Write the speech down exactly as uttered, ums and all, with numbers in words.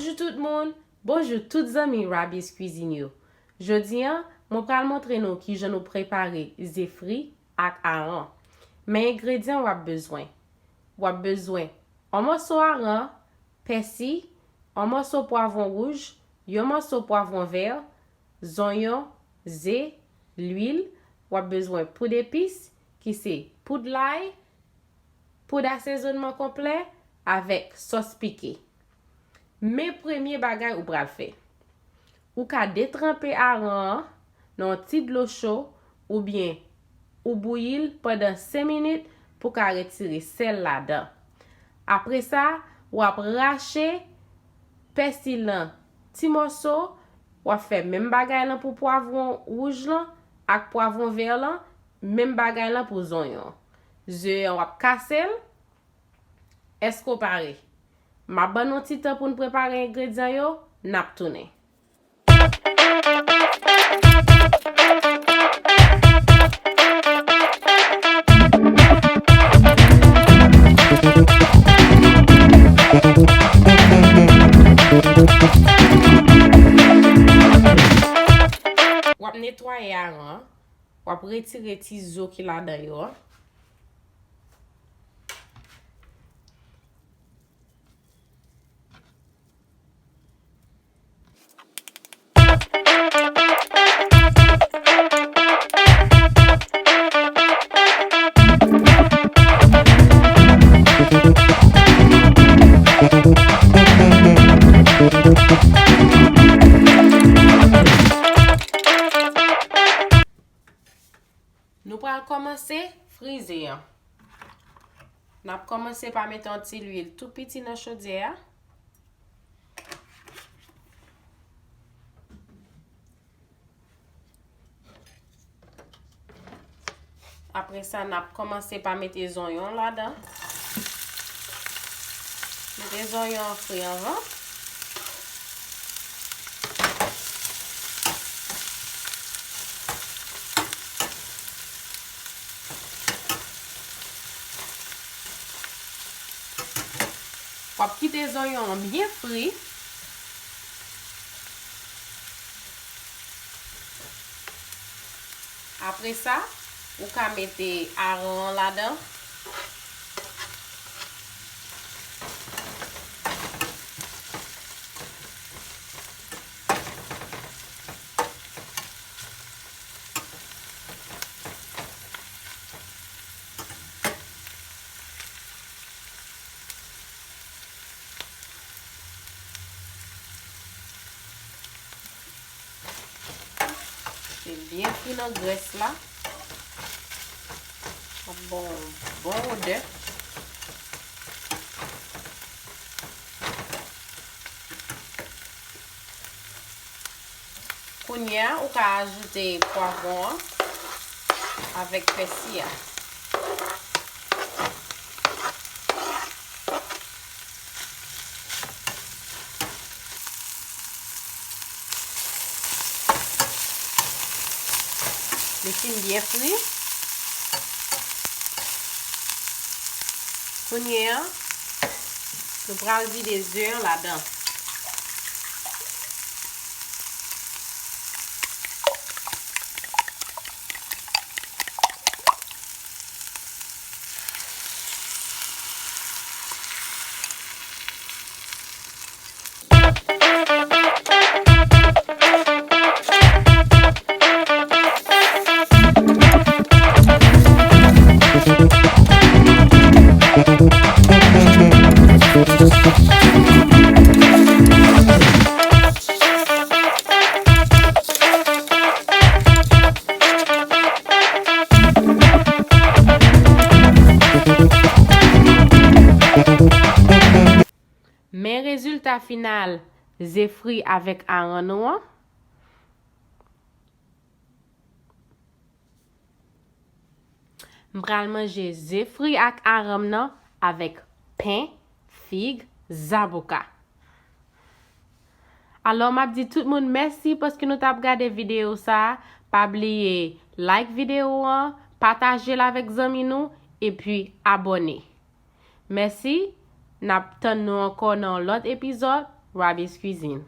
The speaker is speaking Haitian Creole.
Bonjou tout moun, bonjou tout zanmi Rabi's Cuisine yo. Jodi a, mwen pral montre nou kijan nou prepare ze fri ak aran. Men engredyan w ap bezwen. W ap bezwen yon mòso aran, pèsi, yon mòso pwavwon wouj, yon mòso pwavwon vè, zonyon, ze, lwil. W ap bezwen poud epis, ki se poud lay, poud asezonman konplè avèk sòs pike. Men premye bagay ou pral fè. Ou ka detranpe aran an nan yon ti dlo cho oubyen ou bouyi l pandan senk minit pou ka retire sèl ladan. Apre sa, w ap rache pèsi lan ti mòso, w ap fè menm bagay lan pou pwavwon wouj lan ak pwavwon vè lan, menm bagay lan pou zonyon. Ze an, w ap kase l. Èske w pare? M ap ban nou ti tan pou n prepare engredyan yo, n ap tounen. W ap netwaye aran an. W ap retire ti zo ki ladan yo a. Nou pral kòmanse fri ze an. N ap kòmanse pa mete yon ti lwil tou piti nan chodyè a. Apre sa, n ap kòmanse pa mete zonyon ladan. Mete zonyon an fri anvan. W ap kite zonyon an byen fri. Apre sa, ou ka mete aran an ladan. Se byen fri nan grès la. L ap ba w bon odè. Kounye a, ou ka ajoute pwavwon an avèk pèsi a. Li fin byen fri. Kounye a, nou pral vide ze an ladan. Men rezilta final ze fri avèk aran nou an. M pral manje ze fri ak aran m nan avèk pen, fig, zaboka. Alò, m ap di tout moun mèsi paske nou t ap gade videyo sa a. Pa bliye like videyo an, pataje l avèk zanmi nou, epi abòne. Mèsi, n ap tann nou ankò nan yon lòt epizòd. Robbie's Cuisine.